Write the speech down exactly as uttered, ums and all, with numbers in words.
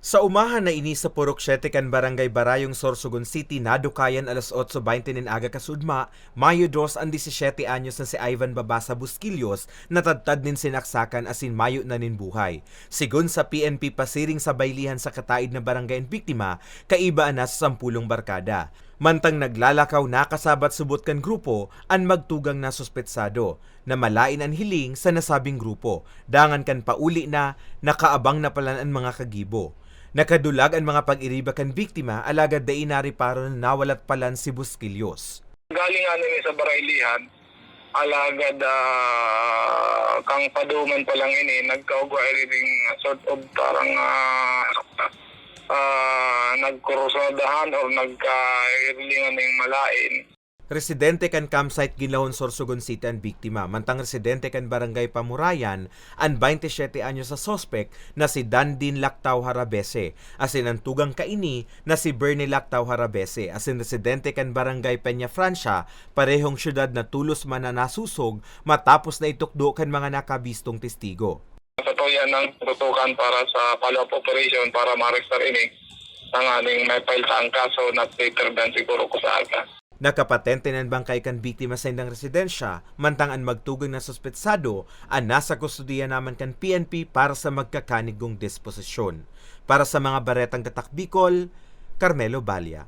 Sa umahan na ini sa Purok Siete kan Barangay Barayong, Sorsogon City, nadukayan alas otso baynte nin aga kasudma, Mayo dos, an disisiete anyos na si Ivan Babasa Busquillos, natadtad nin sinaksakan asin mayo na nin buhay. Sigon sa P N P, pasiring sa baylihan sa kataid na barangay an biktima, kaiba an nasa sampulong barkada. Mantang naglalakaw, nakasabat subot kan grupo an magtugang na suspetsado, na malaen an hiling sa nasabing grupo. Dangan kan pauli na, nakaabang na palan an mga kagibo. Nakadulag an mga pag-iriba kan biktima, alagad dai nareparo na nawalat palan si Busquillos. Galing nga nini sa baraylihan, alagad, ah, kan paduman pa lang ini, nagkaugwa ini ning sort of parang, ah, ah, nagkurusadahan or nagkairilingan ning malain. Residente kan campsite Ginlahon, Sorsogon City an biktima, mantang residente kan Barangay Pamurayan an baynte siyete anyos sa suspek na si Dandin Lactao Harabese, asin an tugang kaini na si Bernie Lactao Harabese, asin residente kan Barangay Peña Francia, parehong syudad na tolos man na nasusog matapos na itukdo kan mga nakabistong testigo. Satuya nang tutukan para sa follow-up operation para ma-arrestar ini, tanganing ma-file ta ang kaso not later than siguro ko sa aga. Nakapatente na an bangkay kan biktima sa indang residensya, mantang an magtugang na suspetsado an nasa kustodiya naman kan P N P para sa magkakanigong disposisyon. Para sa mga Baretang Tatak Bicol, Carmelo Balia.